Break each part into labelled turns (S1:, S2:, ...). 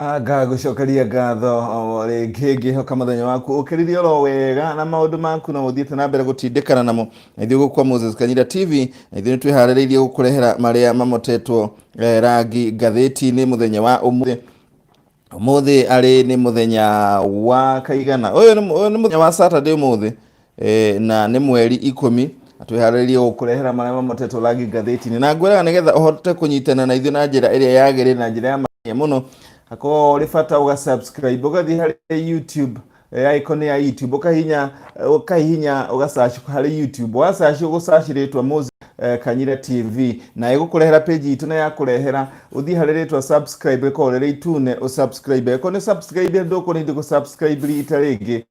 S1: Ngagũcokeria ngatho o rĩngĩ, ngĩhoka mũthenya waku ũkĩririe oro wega na maũndũ maku no ũthiĩte na mbere gũtindĩkana namo. Na ithuĩ gũkũ kwa Moses Kanyira TV, na ithuĩ nĩ twĩharĩrĩirie gũkũrehera marĩa mamotetwo rangi ngathĩti-inĩ mũthenya wa ũmũthĩ. Ũmũthĩ arĩ nĩ mũthenya wa kaigana, ũyũ nĩ mũthenya wa Saturday ũmũthĩ, na nĩ mweri 10, twĩharĩrĩrie gũkũrehera marĩa mamotetwo rangi ngathĩti-inĩ. Na ngwĩraga nĩgetha ũhote kũnyitana na ithuĩ na njĩra ĩrĩa yagĩrĩire, na njĩra ya makĩria mũno, hakorwo ũrĩ bata ũga subscribe, ũgathiĩ harĩ YouTube, icon ya YouTube, ũkahihinya ũga search harĩ YouTube, wa search ũgũ search rĩtwa Moses Kanyira TV, na ĩgũkũrehera page itũ, na yakũrehera ũthiĩ harĩ rĩtwa subscribe, ĩkorwo rĩrĩ itune, ũ subscribe. Ĩkorwo nĩ subscribe, ndũkũ need gũ subscribe rita rĩngĩ.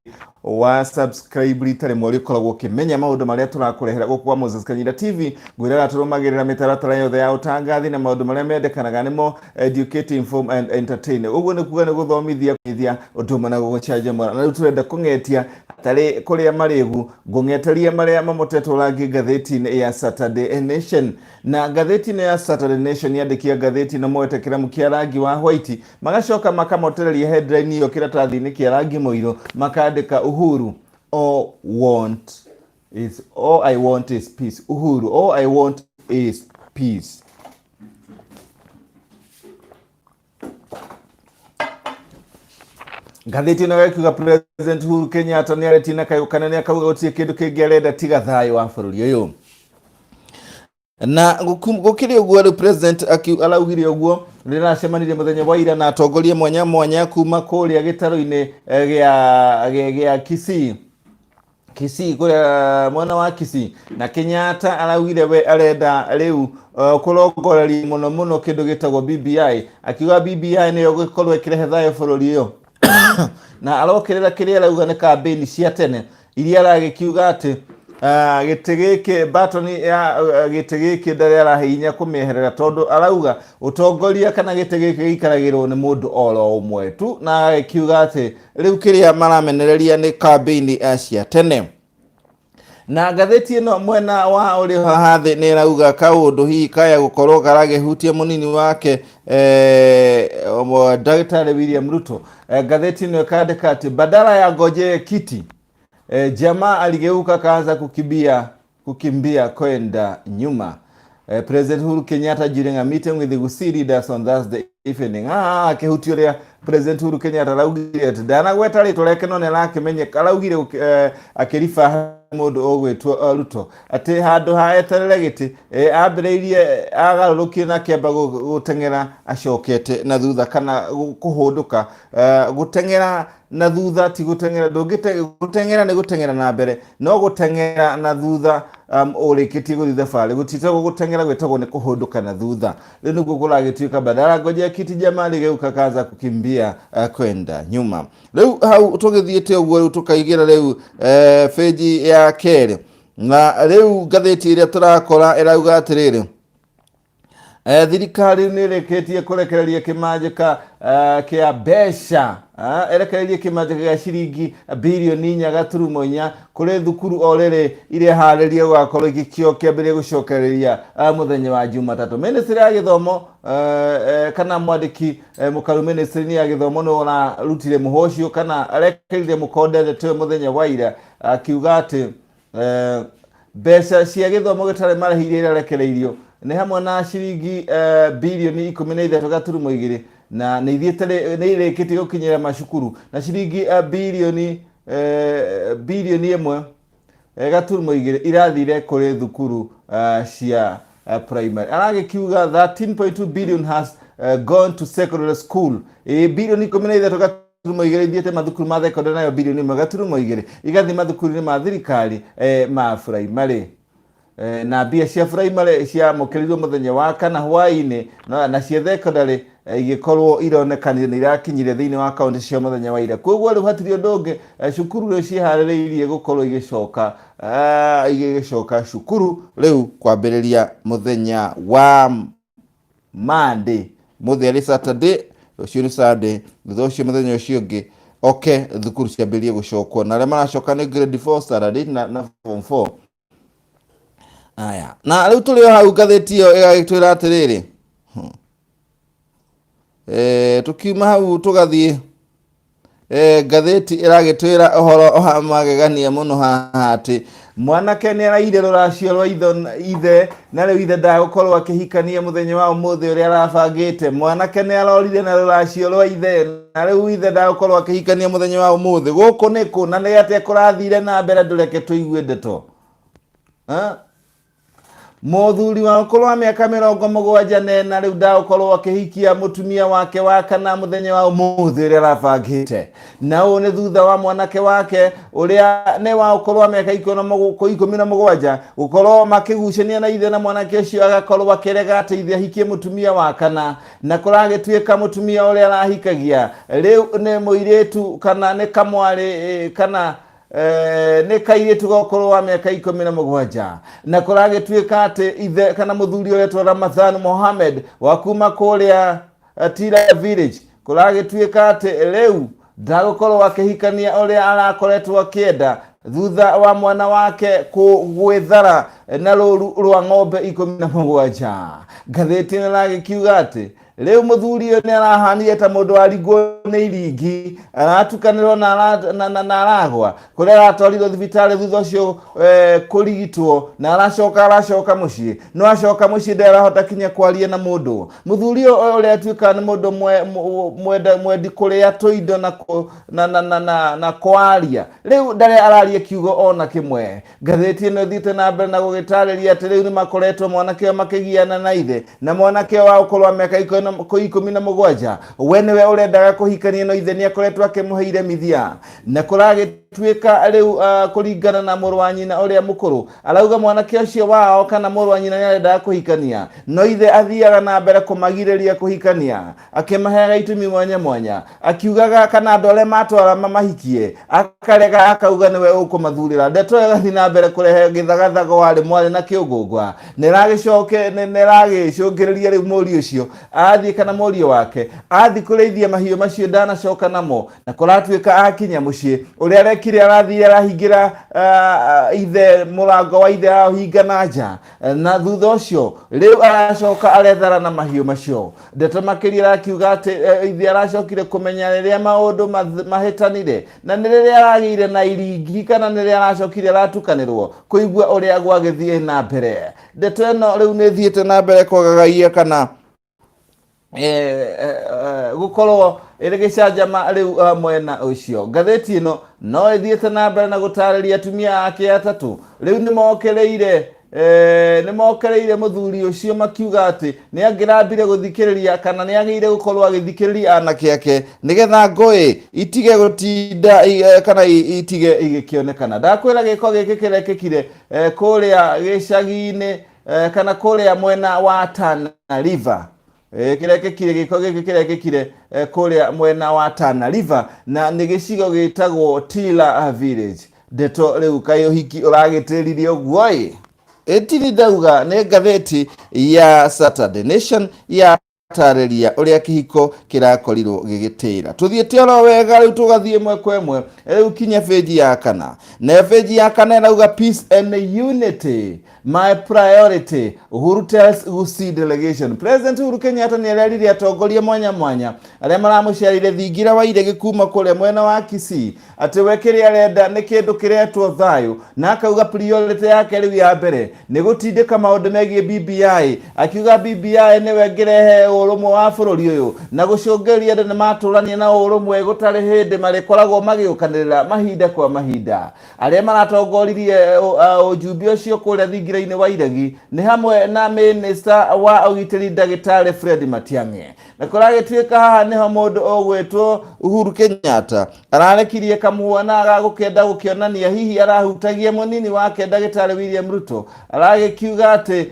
S1: Wa subscribe rita rĩmwe, ũrĩkoragwo ũkĩmenya maũndũ marĩa tũrakũrehera gũkũ kwa Moses Kanyira TV. Ngwĩraga tũrũmagĩrĩra mĩtaratara yothe ya ũtangathi na maũndũ marĩa mendekanaga nĩmo educate, inform and entertain. Ũguo nĩ kuga nĩ gũthomithia ithia ũndũ ũmwe na gũgũcanjamũra. Na rĩu tũrenda kũng'etia hatarĩ kũrĩa marĩgu, ngũng'eteria marĩa mamotetwo rangi ngathĩti-inĩ ya Saturday Nation. Na ngathĩti-inĩ ya Saturday Nation yandĩkia ngathĩti ĩno moete kĩramu kĩa rangi wa white, magacoka makamotereria headline ĩyo kĩratathi-inĩ kĩa rangi mũirũ, makandĩka "Uhuru, all want is all I want is peace." "Uhuru, all I want is peace." Ngathĩti ĩno ĩkiuga President Uhuru Kenyatta nĩ arĩtie na kayũ kanene, akauga gũtirĩ kĩndũ kĩngĩ arenda tiga thayũ wa bũrũri ũyũ. Na gũkĩrĩ ũguo, rĩu president araugire ũguo rĩrĩa aracemanirie mũthenya wa ira na atongoria mwanya mwanya kuma kũrĩa gĩtarũ-inĩ gĩa Kisii, kũrĩa mwena wa Kisii. Na Kenyatta araugire we arenda rĩu kũrongoreria mũno mũno kĩndũ gĩtagwo BBI, akiuga BBI nĩyo gũkorwo ĩkĩrehe thayũ bũrũri ũyũ. Na arokĩrĩra kĩrĩa arauga nĩ kambĩni cia tene iria aragĩkiuga atĩ gĩtĩ gĩkĩ, batoni ya gĩtĩ gĩkĩ, ndarĩ arahihinya kũmĩeherera, tondũ arauga ũtongoria kana gĩtĩ gĩkĩ gĩikaragĩrwo nĩ mũndũ oro ũmwe tu. Na agĩkiuga atĩ rĩu kĩrĩa maramenereria nĩ kambĩini cia tene. Na ngathĩti ĩno mwena wa ũrĩ haha thĩ nĩ ĩrauga kaũndũ hihi kaya gũkorwo karagĩhutia mũnini wake Ndagĩtarĩ William Ruto. Ngathĩti ĩno ĩkandĩka atĩ badala ya ngojee kiti, jamaa aligeuka kaanza kukimbia kwenda nyuma. President Uhuru Kenyatta during a meeting with the Gusii leaders on Thursday evening. Akĩhutia ũrĩa President Uhuru Kenyatta araugire atĩ ndanagweta rĩtwa rĩake, no nĩ arakĩmenyeka. Araugire akĩriba mũndũ ũgwĩtwo Ruto atĩ handũ ha eterere gĩtĩ, ambĩrĩirie agarũrũkire na akĩamba gũteng'era acokete na thutha, kana kũhũndũka. Gũteng'era na thutha ti gũteng'era, ndũngĩte gũteng'era, nĩ gũteng'era na mbere, no gũteng'era na thutha ũrĩkĩtie gũthiĩ thabarĩ gũtitagwo gũteng'era, gwĩtagwo nĩ kũhũndũka na thutha. Rĩu nĩguo kũragĩtuĩka badala ngojea kiti, jamaa aligeuka kaanza kukimbia kwenda nyuma. Rĩu hau tũgĩthiĩte ũguo, rĩu tũkaigĩra rĩu page ya kerĩ, na rĩu ngathĩti ĩrĩa tũrakora ĩrauga atĩrĩrĩ, thirikari nĩ ĩrĩkĩtie kũrekereria kĩmanjĩka kĩa mbeca, ĩrekereirie kĩmanjĩka gĩa ciringi birioni 4.4 kũrĩ thukuru o rĩrĩ iria harĩrie gũgakorwo igĩkio kĩambĩrĩria gũcokereria mũthenya wa Jumatatũ. Ministry ya gĩthomo, kana mwandĩki mũkaru ministry ya gĩthomo nĩ ũrarutire mũhũ ũcio, kana arekerire mũkonde ndeto ĩyo mũthenya wa ira, akiuga atĩ mbeca cia gĩthomo gĩtarĩ marĩhi iria irarekereirio nĩ hamwe na ciringi birioni 13.2, na nĩ ithiĩte nĩ irĩkĩtie gũkinyĩra macukuru, na ciringi birioni 1.2 irathire kũrĩ thukuru cia primary. Aragĩkiuga 13.2 billion has gone to secondary school. Birioni 13.2 ithiĩte mathukuru ma secondary, nayo birioni 1.2 igathiĩ mathukuru-inĩ ma thirikari ma primary. Na mbia cia primary ciamũkĩrirwo mũthenya wa kana hwaĩ-inĩ, na cia secondary igĩkorwo ironekanire nĩ irakinyire thĩinĩ wa kaunti cia mũthenya wa ira. Koguo rĩu hatirĩ ũndũ ũngĩ, cukuru rĩu ciĩharĩrĩirie gũkorwo igĩcoka cukuru rĩu kwambĩrĩria mũthenya wa Monday. Mũthĩ arĩ Saturday, rũciũ nĩ Sunday, thutha ũcio mũthenya ũcio ũngĩ oke thukuru ciambĩrĩrie gũcokwo, na arĩa maracoka nĩ grade 4, standard 8 na form 4. Aya, na rĩu tũrĩ o hau, ngathĩti ĩyo ĩgagĩtwĩra atĩrĩrĩ. Tukiuma hau tugathie ngathĩti ĩragĩtwĩra ũhoro wa magegania mũno haha atĩ mwanake nĩ araire rũracio rwa ithe na rĩu ithe ndagũkorwo akĩhikania mũthenya wa ũmũthĩ ũrĩa arabangĩte. Mwanake nĩ arorire na rũracio rwa ithe na rĩu ithe ndagũkorwo akĩhikania mũthenya wa ũmũthĩ. Gũkũ nĩ kũ na nĩ atĩa kũrathire na mbere? Ndũreke tũigue ndeto. Mũthuri wa ũkũrũ wa mĩaka 74 rĩu ndagũkorwo akĩhikia mũtumia wake wa kana mũthenya wa ũmũthĩ ũrĩa arabangĩte, na ũũ nĩ thutha wa mwanake wake ũrĩa nĩ wa ũkũrũ wa mĩaka 17 gũkorwo makĩgucania na ithe, na mwanake ũcio agakorwo akĩrega atĩ ithe ahikie mũtumia wa kana, na kũragĩtuĩka mũtumia ũrĩa arahikagia rĩu nĩ mũirĩtu kana nĩ kamwarĩ kana nĩ kairĩtu ga ũkũrũ wa mĩaka 17. Na kũragĩtuĩka atĩ ithe kana mũthuri ũretwo Ramadhan Mohamed wa kuma kũrĩa Tira Village, kũragĩtuĩka atĩ rĩu ndagũkorwo akĩhikania ũrĩa arakoretwo akĩenda thutha wa mwana wake gwĩthara na rũru rwa ng'ombe 17. Ngathĩti ĩno ĩragĩkiuga atĩ rĩu mũthuri ũyũ nĩ arahanire ta mũndũ warigwo nĩ iringi, aratukanĩrwo na aragwa kũrĩa aratwarirwo thibitarĩ thutha ũcio kũrigitwo, na aracoka mũciĩ, no acoka mũciĩ ndarahota kinya kwaria na mũndũ. Mũthuri ũyũ ũrĩa atuĩkaga nĩ mũndũ mwendi kũrĩa tũindo na kwaria, rĩu ndarĩ araria kiugo ona kĩmwe. Ngathĩti ĩno ĩthiĩte na mbere na gũgĩtarĩria atĩ rĩu nĩ makoretwo mwanake ũyũ makĩgiana na ithe, na mwanake ũyũ wa ũkũrũ wa mĩaka 17 we nĩwe ũrendaga kũhikania, no ithe nĩ akoretwo akĩmũhe iremithia. Na kũragĩtuĩka rĩu kũringana na mũrũ wa nyina ũrĩa mũkũrũ, arauga mwanake ũcio wao kana mũrũ wa nyina nĩ arendaga kũhikania, no ithe athiaga na mbere kũmagirĩrĩria kũhikania, akĩmaheaga itũmi mwanya mwanya, akiugaga kana andũ arĩa matwara mamahikie, akarega akauga nĩwe ũkũmathurĩra. Ndeto ĩyo ĩgathiĩ na mbere kũrehe gĩthagathago warĩ mwarĩ na kĩũngũngwa, nĩ ĩragĩcũngĩrĩria rĩu mũriũ ũcio athiĩ kana mũriũ wake athiĩ kũrĩithia mahiũ macio ndanacoka namo, na kũratuĩka akinya mũciĩ ũrĩa arekire arathire arahingĩra ithe mũrango wa ithe ahinga na nja, na thutha ũcio rĩu aracoka arethara na mahiũ macio. Ndeto makĩria arakiuga atĩ ithe aracokire kũmenya rĩrĩa maũndũ mahĩtanire, na nĩ rĩrĩa aragĩire na iringi kana nĩ rĩrĩa aracokire aratukanĩrwo kũigua ũrĩa gwagĩthiĩ na mbere. Ndeto ĩno rĩu nĩ ĩthiĩte na mbere kwagagaia kana gũkorwo ĩrĩ gĩcanjama rĩu mwena ũcio. Ngathĩti ĩno no ĩthiĩte na mbere na gũtarĩria atumia ake atatũ rĩu nĩ mokereire nĩ mokereire mũthuri ũcio, makiuga atĩ nĩ angĩrambire gũthikĩrĩria kana nĩ agĩrĩire gũkorwo agĩthikĩrĩria anake ake nĩgetha ngũĩ itige gũtinda kana itige igĩkĩonekana. Ndakwĩra gĩko gĩkĩ kĩrekĩkire kũrĩa gĩcagi-inĩ kana kũrĩa mwena wa Tana River. Kĩrekĩkire gĩko gĩkĩ kĩrekĩkire kũrĩa mwena wa Tana River, na nĩ gĩcigo gĩtagwo Tila Village. Ndeto rĩu kaĩ ũhiki ũragĩtĩririe ũguo ĩ ĩtiri ndauga nĩ ngathĩti ya Saturday Nation ya tarĩria ũrĩa kĩhiko kĩrakorirwo gĩgĩtĩra. Tũthiĩte oro wega rĩu tũgathiĩ ĩmwe kwa ĩmwe rĩu kinya bĩnji ya kana, nayo bĩnji ya kana ĩrauga peace and unity my priority, Uhuru tells Gusii delegation. President Uhuru Kenyatta nĩ arerire atongoria mwanya mwanya arĩa maramũcereire thingira wa iregi kuma kũrĩa mwena wa Kisii atĩ we kĩrĩa arenda nĩ kĩndũ kĩretwo thayũ, na akauga priority yake rĩu ya mbere nĩ gũtindĩka maũndũ megiĩ BBI, akiuga BBI nĩwe ĩngĩrehe ũrũmwe wa bũrũri ũyũ na gũcũngĩrĩria andũ nĩ matũrania na ũrũmwe gũtarĩ hĩndĩ marĩkoragwo magĩũkanĩrĩra mahinda kwa mahinda. Arĩa maratongoririe ũjumbe ũcio kũrĩa thingira-inĩ wa iregi nĩ hamwe na minista wa ũgitĩri ndagĩtarĩ Fred Matiang'i, na kũragĩtuĩka haha nĩho mũndũ ũgwĩtwo Uhuru Kenyatta ararekirie kamuona ga gũkĩenda gũkĩonania hihi arahutagia mũnini wake ndagĩtarĩ William Ruto, aragĩkiuga atĩ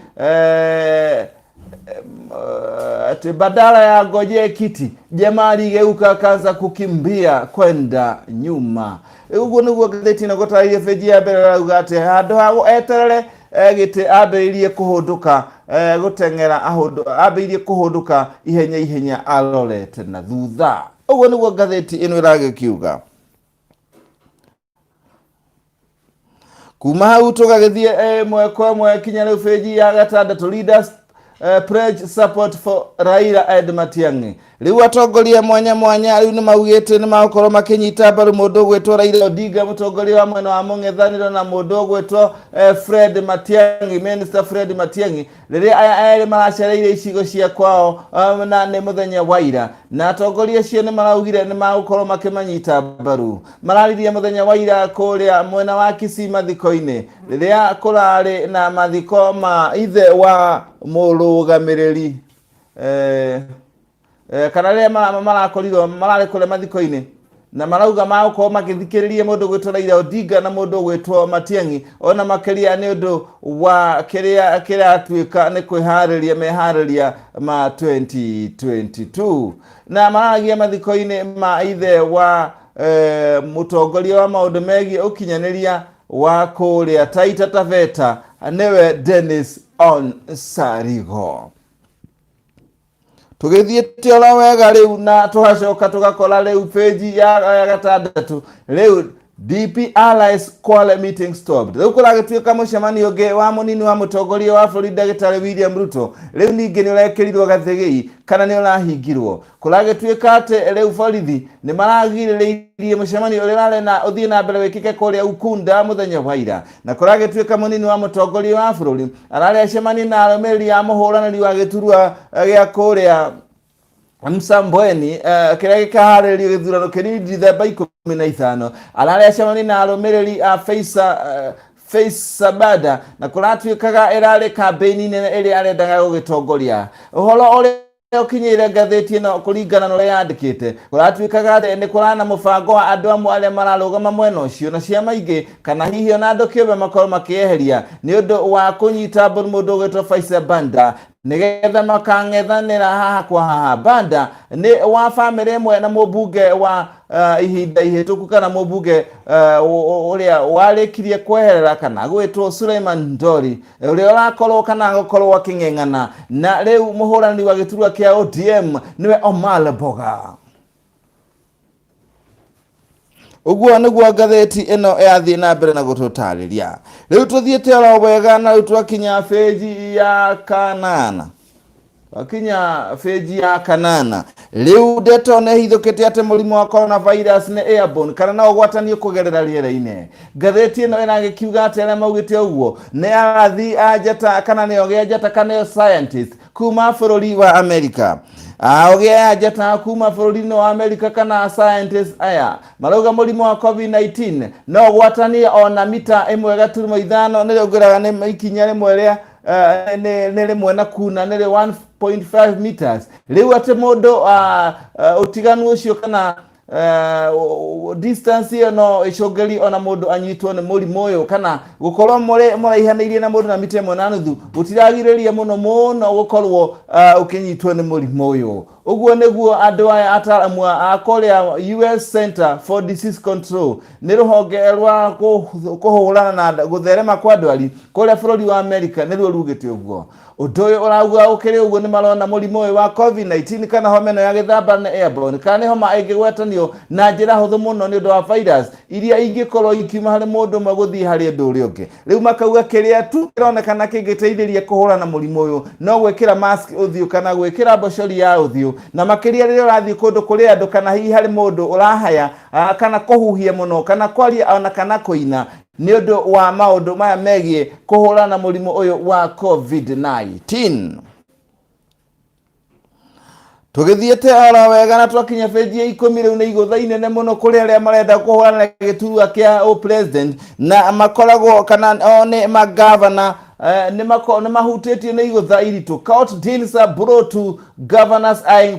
S1: atĩ badala ya ngojee kiti jamaa aligeuka akaanza kukimbia kwenda nyuma. Ũguo nĩguo ngathĩti ĩno gũtarĩria benji ya mbere ĩrauga atĩ handũ ha eterere gĩtĩ ambĩrĩirie kũhũndũka gũteng'era ambĩrĩirie kũhũndũka ihenya ihenya arorete na thutha. Ũguo nĩguo ngathĩti ĩno ĩragĩkiuga. Kuma hau tũgagĩthiĩ ĩmwe kwa ĩmwe kinya rĩu benji ya gatandatũ. Leaders Pledge support for Raila and Matiang'i. Rĩu atongoria mwanya mwanya rĩu nĩ maugĩte nĩ magũkorwo makĩnyita mbaru mũndũ ũgwĩtwo Raila Odinga, mũtongoria wa mwena wa mũng'ethanĩro, na mũndũ ũgwĩtwo Fred Matiang'i, Minister Fred Matiang'i, rĩrĩa aya erĩ maracereire icigo cia kwao na nĩ mũthenya wa ira, na atongoria acio nĩ maraugire nĩ magũkorwo makĩmanyita mbaru. Mararirie mũthenya wa ira kũrĩa mwena wa Kisii mathiko-inĩ, rĩrĩa kũrarĩ na mathiko ma ithe wa mũrũgamĩrĩri kana rĩrĩa marakorirwo mararĩ kũrĩa mathiko-inĩ, na marauga magũkorwo magĩthikĩrĩria mũndũ ũgwĩtwo Raila Odinga na mũndũ ũgwĩtwo Matiang'i, ona makĩria nĩ ũndũ wa kĩrĩa kĩratuĩka nĩ kwĩharĩria meharĩria ma 2022. Na mararagia mathiko-inĩ ma ithe wa mũtongoria wa maũndũ megiĩ ũkinyanĩria wa kũrĩa Taita Taveta, nĩwe Dennis Onsarigo. Tũgĩthiĩte oro wega rĩu na tũgacoka tũgakora rĩu page ya gatandatũ, rĩu DP Allies Kwale meeting stopped. Rĩu kũragĩtuĩka mũcemanio ũngĩ wa mũnini wa mũtongoria wa bũrũri ndagĩtarĩ William Ruto rĩu ningĩ nĩ ũrekĩrirwo gathĩgĩi kana nĩ ũrahingirwo. Kũragĩtuĩka atĩ rĩu borithi nĩ maragirĩrĩirie mũcemanio ũrĩa ũrarĩ na ũthiĩ na mbere wĩkĩke kũrĩa Ukunda mũthenya wa ira, na kũragĩtuĩka mũnini wa mũtongoria wa bũrũri ararĩ acemanie na arũmĩrĩri a mũhũranĩri wa gĩturwa gĩa kũrĩa Msambweni, kĩrĩa gĩkaharĩrĩrio gĩthurano kĩnini Dithemba 15, ararĩ acemanie na arũmĩrĩri a Faisabada, na kũratuĩkaga ĩrarĩ kambĩini nene ĩrĩa arendaga gũgĩtongoria. Ũhoro ũrĩa ũkinyĩire ngathĩti ĩno kũringana na ũrĩa yandĩkĩte, kũratuĩkaga atĩ nĩ kũrana mũbango wa andũ amwe arĩa mararũgama mwena ũcio na ciama ingĩ, kana hihi ona andũ kĩũmbe makorwo makĩeheria nĩ ũndũ wa kũnyita mbaru mũndũ ũgwĩtwo Faisal Banda, nĩgetha makang'ethanĩra haha kwa haha. Banda nĩ wa bamĩrĩ ĩmwe na mũmbunge wa ihinda ihĩtũku, kana mũmbunge ũrĩa warĩkirie kweherera kana gwĩtwo Suleiman Ndori, ũrĩa ũrakorwo kana gũkorwo akĩng'eng'ana na rĩu mũhũrani wa gĩturwa kĩa ODM, nĩwe Omar Boga. Ũguo nĩguo ngathĩti ĩno yathiĩ na mbere na gũtũtarĩria. Rĩu tũthiĩte oro wega na rĩu twakinya bĩnji ya kanana, twakinya bĩnji ya kanana. Rĩu ndeto nĩ hithũkĩte atĩ mũrimũ wa coronavirus nĩ airborne, kana no ũgwatanio kũgerera rĩera-inĩ. Ngathĩti ĩno ĩragĩkiuga atĩ arĩa maugĩte ũguo nĩ arathi a njata, kana nĩ ogĩ a njata, kana nĩo scientist kuma bũrũri wa Amerika. Aogĩ aya njata kuma bũrũri-inĩ wa Amerika kana scientist aya marauga mũrimũ wa COVID-19 no ũgwatanie ona mita 1.5, nĩrĩo ngwĩraga nĩ ikinya rĩmwe rĩa nĩ rĩmwe na kuna nĩrĩ 1.5 meters. Rĩu atĩ mũndũ ũtiganu ũcio kana distance ĩyo no ĩcũngĩrie ona mũndũ anyitwo nĩ mũrimũ ũyũ, kana gũkorwo mũraihanĩirie na mũndũ na mita 1.5 gũtiragirĩrĩria mũno mũno gũkorwo ũkĩnyitwo nĩ mũrimũ ũyũ. Ũguo nĩguo andũ aya ataramu a kũrĩa US Center for Disease Control, nĩ rũhonge rwa kũhũrana na gũtherema kwa ndwari kũrĩa bũrũri wa America, nĩruo rugĩte ũguo. Ũndũ ũyũ ũrauga ũkĩrĩ ũguo, nĩ marona mũrimũ ũyũ wa COVID-19 kana homa ĩno ya gĩthamba nĩ airborne, kana nĩ homa ĩngĩgwatanio na njĩra hũthũ mũno nĩ ũndũ wa virus iria ingĩkorwo ikiuma harĩ mũndũ ũmwe gũthiĩ harĩ ũndũ ũrĩa ũngĩ. Rĩu makauga kĩrĩa tu kĩronekana kĩngĩteithĩria kũhũrana mũrimũ ũyũ no gwĩkĩra mask ũthiũ kana gwĩkĩra mbocori ya ũthiũ, na makĩria rĩrĩa ũrathiĩ kũndũ kũrĩ andũ, kana hihi harĩ mũndũ ũrahaya kana kũhuhia mũno kana kwaria ona kana kũina, nĩ ũndũ wa maũndũ maya megiĩ kũhũrana mũrimũ ũyũ wa COVID-19. Tũgĩthiĩte oro wega na twakinya benji ya 10, rĩu nĩ igũtha inene mũno kũrĩ arĩa marenda kũhũrana na gĩturwa kĩa president na makoragwo kana o nĩ magavana, nĩ mahutĩtio nĩ igũtha iritũ. Court deals a blow to governors eyeing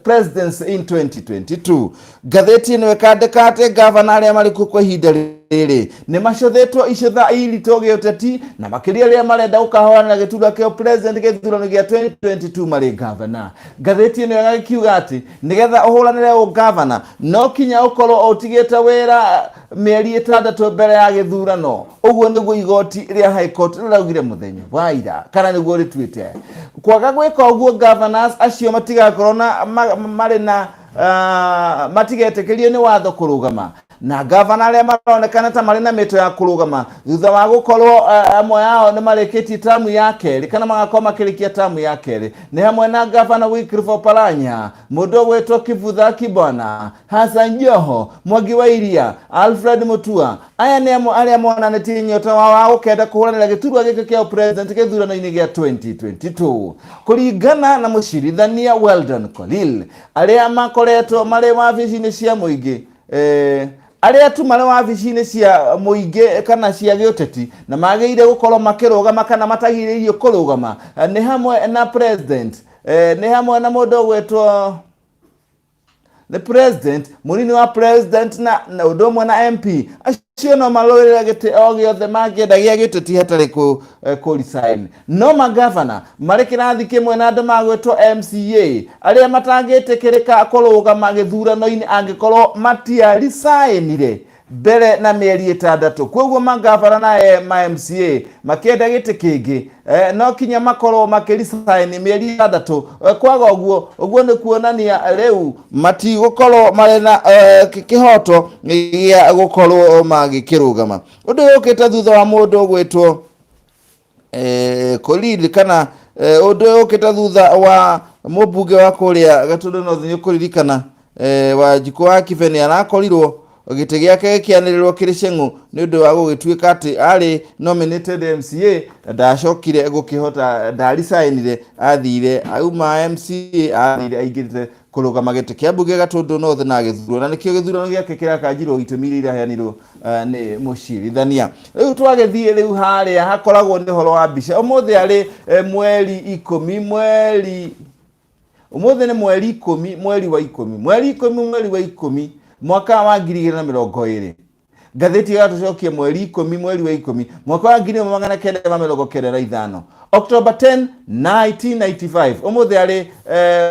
S1: presidency in 2022. Ngathĩti ĩno ĩkandĩka atĩ gavana arĩa marĩ kuo kwa ihinda rĩrĩ nĩ macũthĩtwo icũtha iritũ gĩũteti, na makĩria rĩrĩa marenda gũkahũrana na gĩturwa kĩa president gĩthurano gĩa 2022 marĩ gavana. Ngathĩti ĩno ĩgagĩkiuga atĩ nĩgetha ũhũranĩre ũgavana no kinya ũkorwo ũtigĩte wĩra mĩeri 6 mbere ya gĩthurano. Ũguo nĩguo igoti rĩa High Court rĩraugire mũthenya wa ira, kana nĩguo rĩtuĩte. Kwaga gwĩka ũguo, governors acio matigakorwo na marĩ na matigetĩkĩrio nĩ watho kũrũgama. Na ngavana arĩa maronekana ta marĩ na mĩto ya kũrũgama thutha wa gũkorwo amwe ao nĩ marĩkĩtie tamu ya kerĩ kana magakorwo makĩrĩkia tamu ya kerĩ nĩ hamwe na ngavana Wycliffe Oparanya, mũndũ ũgwĩtwo Kivutha Kibwana, Hassan Joho, Mwangi wa Iria, Alfred Mutua. Aya nĩ amwe arĩa monanĩtie nyota wao wa gũkenda kũhũranĩra gĩturwa gĩkĩ kĩa president gĩthurano-inĩ gĩa 2022. Kũringana na mũcirithania Weldon Kolil, arĩa makoretwo marĩ wabici-inĩ cia mũingĩ arĩa tu marĩ wabici-inĩ cia mũingĩ kana cia gĩũteti na magĩrĩire gũkorwo makĩrũgama kana matagĩrĩirio kũrũgama nĩ hamwe na president, nĩ hamwe na mũndũ ũgwĩtwo the president, mũnini wa president na ũndũ ũmwe na MP. Acio no marũĩrĩre gĩtĩ o gĩothe mangĩenda gĩa gĩteti hatarĩ kũ resign. No magavana marĩ kĩrathi kĩmwe na andũ magwĩtwo MCA arĩa matangĩtĩkĩrĩka kũrũgama gĩthurano-inĩ angĩkorwo matia resignire mbere na mĩeri 6. Koguo magavana na ma MCA makĩenda gĩtĩ kĩngĩ no kinya makorwo makĩresign mĩeri 6. Kwaga ũguo, ũguo nĩ kuonania rĩu matigũkorwo marĩ na kĩhoto gĩa gũkorwo magĩkĩrũgama. Ũndũ ũyũ ũkĩte thutha wa mũndũ ũgwĩtwo Kolil kana ũndũ ũyũ ũkĩte thutha wa mũmbunge wa kũrĩa Gatũndũ North nĩ ũkũririkana Wanjikũ wa Kibe nĩ arakorirwo gĩtĩ gĩake gĩkĩanĩrĩrwo kĩrĩ ceng'ũ nĩ ũndũ wa gũgĩtuĩka atĩ arĩ nominated MCA na ndacokire gũkĩhota, ndaricainire, athire auma MCA athire aingĩrĩte kũrũgama gĩtĩ kĩa mbunge Gatũndũ North na agĩthurwo, na nĩkĩo gĩthurano gĩake kĩrakanjirwo itũmi iria iraheanirwo nĩ mũcirithania. Rĩu twagĩthiĩ rĩu harĩa hakoragwo nĩ ũhoro wa mbica. Ũmũthĩ arĩ mweri 10 mweri ũmũthĩ nĩ mweri 10 mweri wa 10 mweri 10 mweri wa 10 mwaka wa 2020. Ngathĩti ĩgatũcokia mweri 10 mweri wa 10 mwaka wa 1995, October 10 1995. Ũmũthĩ arĩ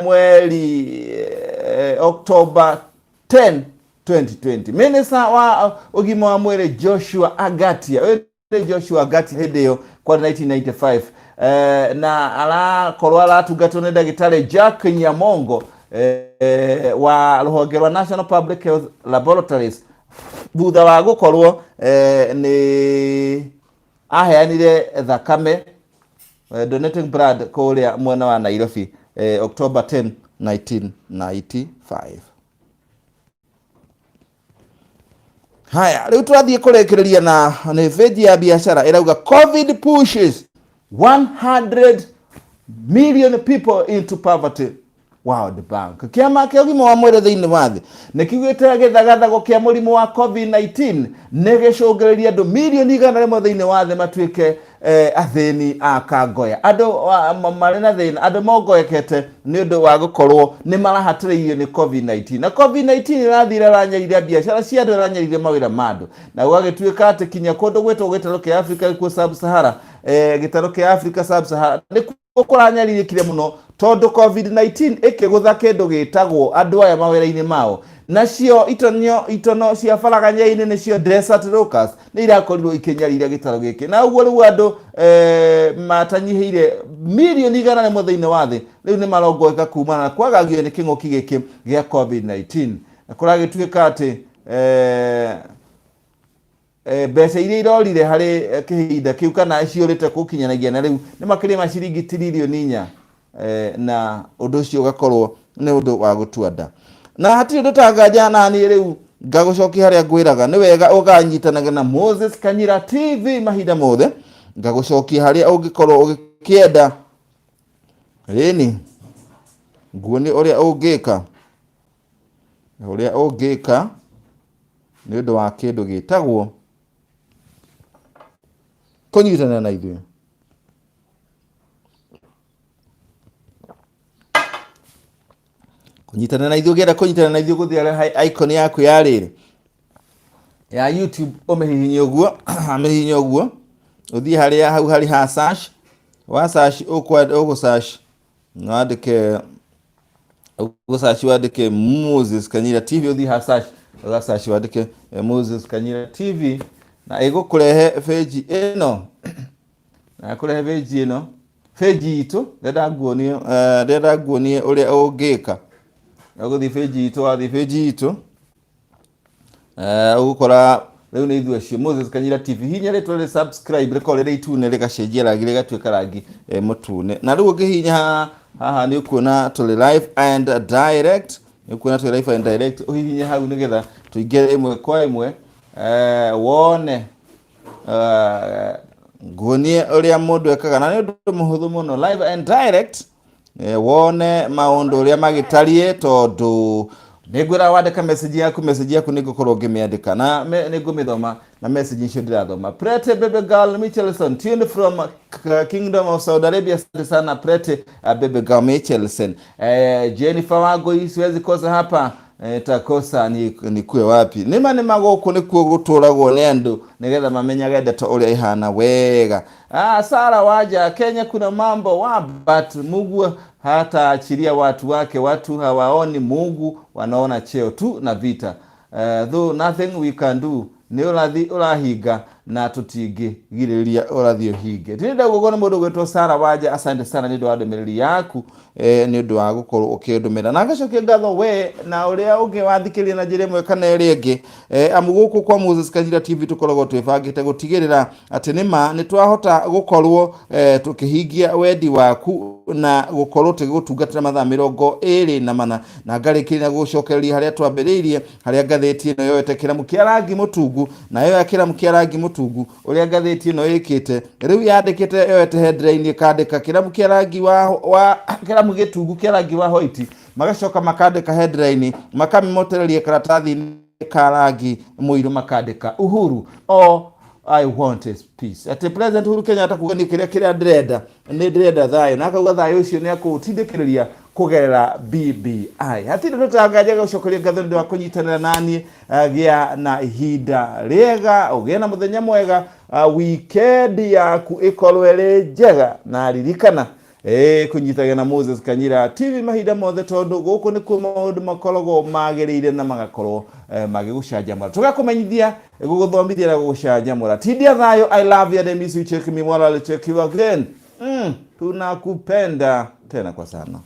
S1: mweri October 10 2020. Minister wa ũgima wa mwĩrĩ Joshua Angatia, ũyũ nĩ Joshua Angatia hĩndĩ ĩyo kwa 1995, na arakorwo aratungatwo nĩ ndagĩtarĩ Jack Nyamongo wa rũhonge rwa National Public Health Laboratories thutha wa gũkorwo nĩ aheanire thakame, donating blood kũrĩa mwena wa Nairobi, October 10 1995. Haya, rĩu twathiĩ kũrĩkĩrĩria na nĩ page ya biacara ĩrauga COVID pushes 100 million people into poverty, World Bank. Kĩama kĩa ũgima wa mwĩrĩ thĩinĩ wa thĩ nĩ kiugĩte gĩthagathago kĩa mũrimũ wa COVID-19 nĩ gĩcũngĩrĩria andũ mirioni 100 thĩinĩ wa thĩ matuĩke athĩni a kangoya, andũ marĩ na thĩna, andũ mongoekete nĩ ũndũ wa gũkorwo nĩ marahatĩrĩirio nĩ COVID-19. Na COVID-19 ĩrathire ĩranyarire biacara cia andũ, ĩranyarire mawĩra ma andũ, na gũgagĩtuĩka atĩ kinya kũndũ gwĩtwo gĩtarũ kĩa Africa gĩkuo Sub-Sahara, gĩtarũ kĩa Africa Sub-Sahara nĩ kũranyarirĩkire mũno tondũ COVID-19 ĩkĩgũtha kĩndũ gĩtagwo andũ aya mawĩra-inĩ mao. Nacio itono cia baraganya-inĩ nĩcio desert locust nĩ irakorirwo ikĩnyarira gĩtarũ gĩkĩ, na ũguo rĩu andũ matanyihĩire mirioni 100 thĩinĩ wa thĩ rĩu nĩ marongoeka kumana na kwagagio nĩ kĩng'ũki gĩkĩ gĩa COVID-19. Na kũragĩtuĩka atĩ mbeca iria irorire harĩ kĩhinda kĩu kana ciũrĩte gũkinyanagia na rĩu nĩ makĩria ma ciringi tiririoni 4, na ũndũ ũcio ũgakorwo nĩ ũndũ wa gũtua nda. Na hatirĩ ũndũ tanganja na niĩ rĩu ngagũcokia harĩa ngwĩraga nĩ wega ũkanyitanaga na Moses Kanyira TV mahinda mothe, ngagũcokia harĩa ũngĩkorwo ũgĩkĩenda. Rĩni nguonie ũrĩa ũngĩka, ũrĩa ũngĩka nĩ ũndũ wa kĩndũ gĩtagwo kũnyitanĩra na ithuĩ. Kũnyitanĩra na ithuĩ, ũngĩenda kũnyitanĩra na ithuĩ gũthiĩ harĩa icon yaku ya rĩrĩ ya YouTube, ũmĩhihinye ũguo, amĩhihinye ũguo, ũthiĩ harĩa hau harĩ ha search, wa search ũgũ search wandĩke, ũgũ search wandĩke Moses Kanyira TV, ũthiĩ ha search, ũga search wandĩke Moses Kanyira TV, na ĩgũkũrehe page ĩno, na ĩkũrehe page ĩno, page itũ. Ndĩrenda nguonie, ndĩrenda nguonie ũrĩa ũngĩka. Ũgũthiĩ page itũ, wathiĩ page itũ Ũgũkora rĩu nĩ ithuĩ acio Moses Kanyira TV, hihinya rĩtwa rĩ subscribe rĩkorwo rĩrĩ itune rĩgacenjia rangi rĩgatuĩka rangi mũtune. Na rĩu ũngĩhihinya haha nĩ ũkuona tũrĩ live and direct, nĩ ũkuona tũrĩ live and direct, ũhihinye hau nĩgetha tũingĩre ĩmwe kwa ĩmwe, wone nguonie ũrĩa mũndũ ekaga, na nĩ ũndũ mũhũthũ mũno, live and direct. Wone maũndũ ũrĩa magĩtariĩ, tondũ nĩngwĩra wandĩka message yaku, message yaku nĩngũkorwo ngĩmĩandĩka na nĩngũmĩthoma, na message icio ndĩrathoma. Prete Baby Girl Michelson tuned from Kingdom of Saudi Arabia. Asante sana Prete Baby Girl Michelson. Jennifer Wangui, siwezi kosa hapa, takosa nikue wapi? Nĩma nĩma gũkũ nĩkuo gũtũragwo nĩ andũ nĩgetha mamenyage ndeto ũrĩa ihana wega. Sara Waja, Kenya kuna mambo wa but Mungu hataachilia watu wake. Watu hawaoni Mungu, wanaona cheo tu na vita. Though nothing we can do, nĩ ũrathi ũrahinga na tũtingĩgirĩrĩria ũrathi ũhinge. Ndĩrenda ũguo nĩ mũndũ ũgwĩtwo Sara Wanja, asante sana nĩ ũndũ wa ndũmĩrĩri yaku, nĩ ũndũ wa gũkorwo ũkĩndũmĩra, na ngacokia ngatho we na ũrĩa ũngĩ wathikĩrĩria na njĩra ĩmwe kana ĩrĩa ĩngĩ, amu gũkũ kwa Moses Kanyira TV tũkoragwo twĩbangĩte gũtigĩrĩra atĩ nĩma nĩ twahota gũkorwo tũkĩhingia wendi waku na gũkorwo tũgĩgũtungatĩra mathaa 24. Na ngarĩkĩria na gũcokereria harĩa twambĩrĩirie, harĩa ngathĩti ĩno yoete kĩramu kĩa rangi mũtungu, na yoya kĩramu kĩa rangi mũtungu ũrĩa ngathĩti ĩno ĩkĩte rĩu yandĩkĩte, yoete headline ĩkandĩka kĩramu kĩa rangi wa kĩramu gĩtungu kĩa rangi wa white, magacoka makandĩka headline, makamĩmotereria karatathi-inĩ ka rangi mũirũ, makandĩka "Uhuru, all I want is peace", atĩ President Uhuru Kenyatta kuga nĩ kĩrĩa ndĩrenda, nĩ ndĩrenda thayũ, na akauga thayũ ũcio nĩ akũũtindĩkĩrĩria kũgerera BBI. Hatirĩ tũtangaja gũcokeria ngatho nĩ ũndũ wa kũnyitanĩra naniĩ. Gĩa na ihinda rĩega, ũgĩe na mũthenya mwega, weekend yaku ĩkorwo ĩrĩ njega, na ririkana kũnyitaga na Moses Kanyira TV mahinda mothe, tondũ gũkũ nĩkuo maũndũ makoragwo magĩrĩire na magakorwo magĩgũcanjamũra, tũgakũmenyithia, gũgũthomithia na gũgũcanjamũra. Tindia thayũ. I love you and I miss you. Check me while I check you again. Tunakupenda tena kwa sana.